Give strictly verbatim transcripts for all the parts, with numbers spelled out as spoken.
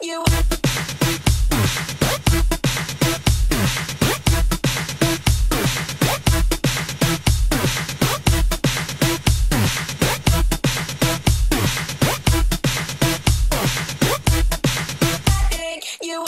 You. You.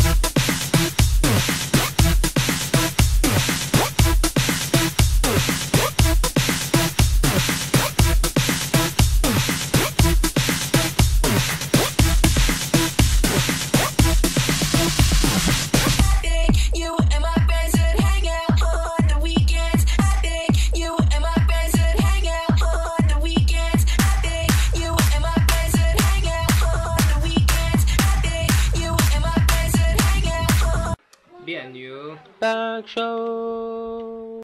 You and my friends would hang out on the weekends. I think you and my friends would hang out on the weekends. I think you and my friends would hang out on the weekends. I think you and my friends would hang out on. Bienvenue. Prank Show.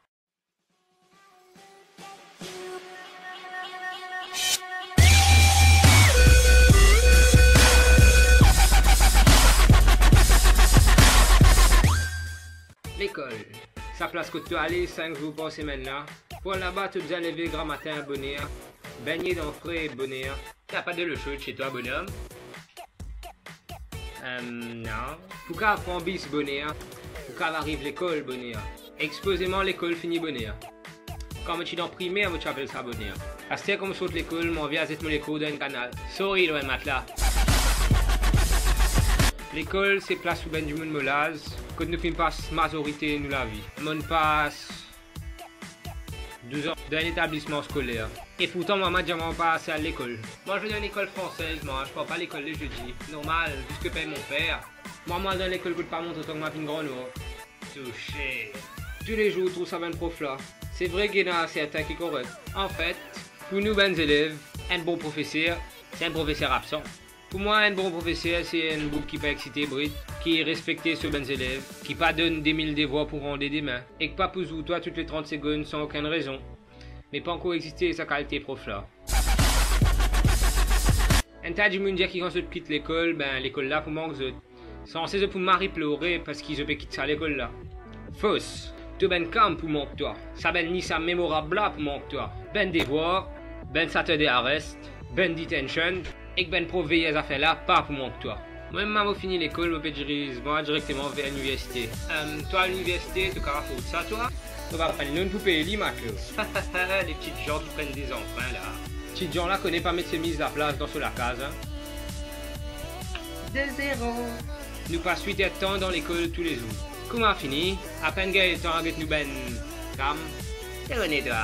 Lekol, sa plas kot to ale sink zour par semenn la. Pou al laba, to bizin leve gramatin boner, bengne dan fre boner. T'as pas de l'eau chaude chez toi, bonhomme? Ehm, non. Pou kav pran bis boner, pou kav ariv lekol boner. Ek sipozeman lekol fini boner. Kan mo ti dan primer, mo ti apel sa boner. Aster kan mo sort lekol, mo anvi al zet mo lekour dan enn kanal. Sorry, lor enn matla. Lekol, se plas pou bann dimoun mo laz, kot nou finn pas mazorite nou lavi. Mo'nn pas douz an dan enn etablisman skoler. E pourtan, mwa, mwa, dir mwa pa ase al lekol. Moi, je vais dans une école française, moi, je pars pas à l'école le jeudi. Normal, vu ce que paye mon père. Mwa, mo al dan lekol kot pa mont otan ki mo finn gran, non. Touche. Toulezour, trouv sa bann prof la. Se vre ki ena sertin ki korek. Anfet, pou nou bann zelev, enn bon profeser, se enn profeser absan. Pou mwa, enn bon profeser, se enn boug ki pa exite brit, ki respekte so bann zelev, ki pa donn de mil devwar pou rande demin, ek pa pou zour twa tou le trant segonn san okenn rezon. Me pa ankor existe sa kalite prof la. Enn ta dimoun dir ki kan zot kit lekol, ben, lekol la pou mank zot. Sanse zot pou mari plore parski zot pe kit sa lekol la. Fos. To bann kam pou mank twa. Sa bann lise memorab la pou mank twa. Bann devwar, bann Saturday arrest, bann detention, ek bann prof veye zafer la pa pou mank twa. Mwa, mwa, mo fini lekol, mo pe diriz mwa direkteman ver liniversite. Ehm, twa, liniversite, to kapav aford sa, twa? To pa pran loan pou pey li, matlo. Les petites gens qui prennent des emprunts, là. Ti jan la kone pa met semiz laplas dan so lakaz, hein. De zero. Nou pas wit er tan dan lekol toulezour. Kouma fini, apenn gagn letan al get nou bann kam. Erone twa,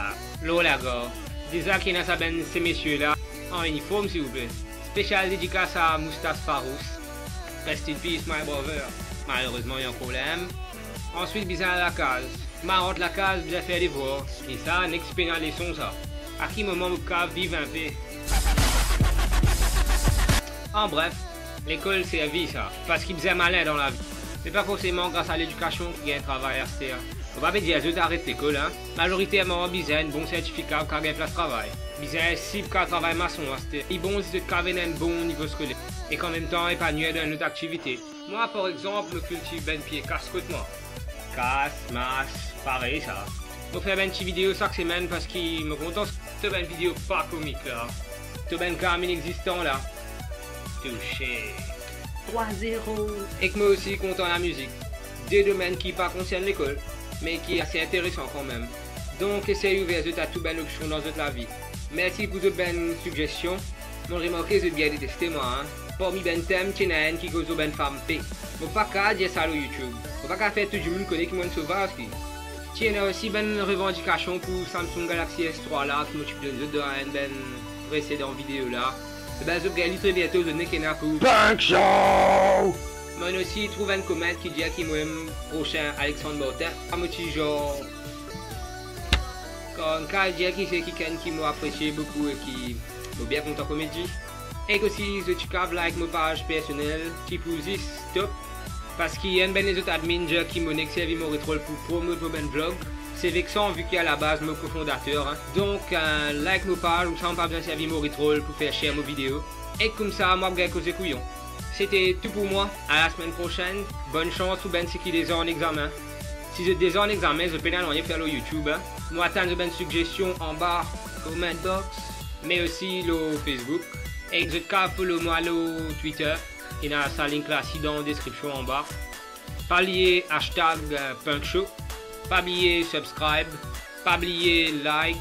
lor lagar. Deza ki ena sa bann se mesie la an iniform, silvouple. Spesial dedikas a Moustas Farous. Rest in peace, my brother. Malerezman, li ankor la mem. Answit, bizin al lakaz. Marant lakaz, bizin fer devwar. E sa, nek pena leson sa. A ki moman mo kav viv inpe? An bref, lekol servi sa, parski bizin malin dan lavi. Me pa forseman gras a ledikasion ki gagn travay aster. Mo pa pe dir zot aret lekol, hein. Mazoriterman, bizin enn bon sertifika pou kav gagn plas travay. Bizin enn sip pou kav travay mason aster. Li bon si zot kav ena enn bon nivo skoler. Ek anmemtan, epanwir dan enn lot aktivite. Mwa, par exanp, mo kiltiv bann pie kas kot mwa. Kas, mas, parey sa. Mo fer bann ti video sak semenn parski mo kontan. To bann video pa komik la. To bann kam inexistan la. Touche. Trwa zero. Ek mo osi kontan lamizik. De domenn ki pa konsern lekol, me ki ase interesan kanmem. Donk, esey ouver zot a tou bann opsion dan zot lavi. Mersi pou zot bann sigzestion. Mo remarke zot bien deteste mwa, hein. Parmi bann tem, ti ena enn ki koz lor bann fam pe. Mo pa kav dir sa lor YouTube. Mo pa kav fer tou dimoun kone ki mo enn sovaz, ki. Ti ena osi bann revandikasion pou Samsung Galaxy S trwa la, ki mo ti pou donn zot dan enn bann presedan video la. Eba, zot gagn li tre biento, zot nek ena pou Prank Show! Mo'nn osi trouv enn comment ki dir ki mo enn prosin Alexandre Martin. Mo ti jan Kan kav dir ki se kikenn ki mo apresie boukou e ki mo bien kontan komedi. Ek osi, zot ti kav like mo paz personel, ki pou zis stop, parski enn bann lezot admin dir ki mo nek servi mo retrol pou promot mo bann vlog. Se veksan, vi ki alabaz mo kofondater, hein. Donk, eh, like mo paz, koumsa mo pa bizin servi mo retrol pou fer share mo video. Ek koumsa, mo ap gagn koze kouyon. Sete tou pou mwa. A la semenn prosenn. Bonn sans pou bann seki deza an examen. Si zot deza an examen, zot pena nanye fer lor YouTube, hein. Mo atann zot bann sigzestion anba comment box, me osi lor Facebook. Ek zot kav follow mwa lor Twitter. ena sa link la si dan description anba. Pa bliye hashtag, euh, Punk Show. Pa bliye subscribe. Pa bliye like.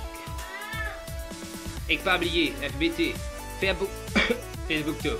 Ek pa bliye F B T, Facebook, Facebook to.